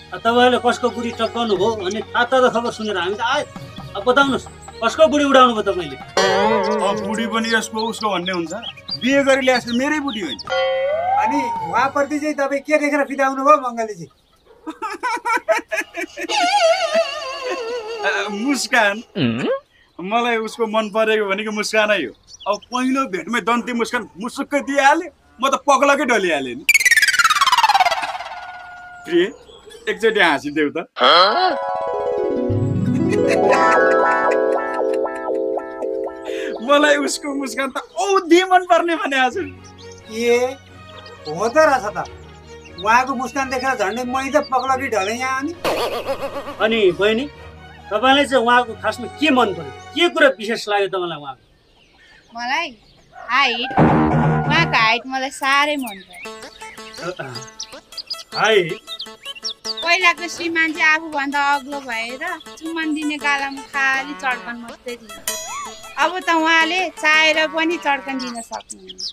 तपाईँले कसको बुढी टक्काउनु भयो अनि तातो खबर सुनेर हामी त आयो। अब बताउनुहोस् कसको बुढी उडाउनु भयो तपाईँले? बुढी पनि यसको उसको भन्ने हुन्छ। बिहे गरी ल्याएको मेरै बुढी हो नि। अनि उहाँप्रति चाहिँ तपाईँ के देखेर फिदा हुनुभयो मङ्गलेजी? मुस्कान। मलाई उसको मन परेको भनेको मुस्कानै हो। अब पहिलो भेटमै दन्ती मुस्कान मुसुक्कै दिइहाल्यो, म त पग्लकै डलिहालेँ नि। प्रिय एकचोटि हाँसिदेऊ त। मलाई उसको मुस्कान त औधी मन पर्ने भने आज ए हो त रहेछ त। उहाँको मुस्कान देखेर झन्डै मै त पग्लकी ढले यहाँ। अनि बहिनी तपाईँलाई चाहिँ उहाँको खासमा के मन पर्यो? के कुरा विशेष लाग्यो तपाईँलाई उहाँको? मलाई हाइट, उहाँको हाइट मलाई साह्रै मन पर्यो। हाइट? पहिलाको श्रीमान चाहिँ आफूभन्दा अग्लो भएर चुम्बन दिने गालामा खालि चड्कन मात्रै दिन्छ। अब त उहाँले चाहेर पनि चड्कन दिन सक्नुहुन्छ।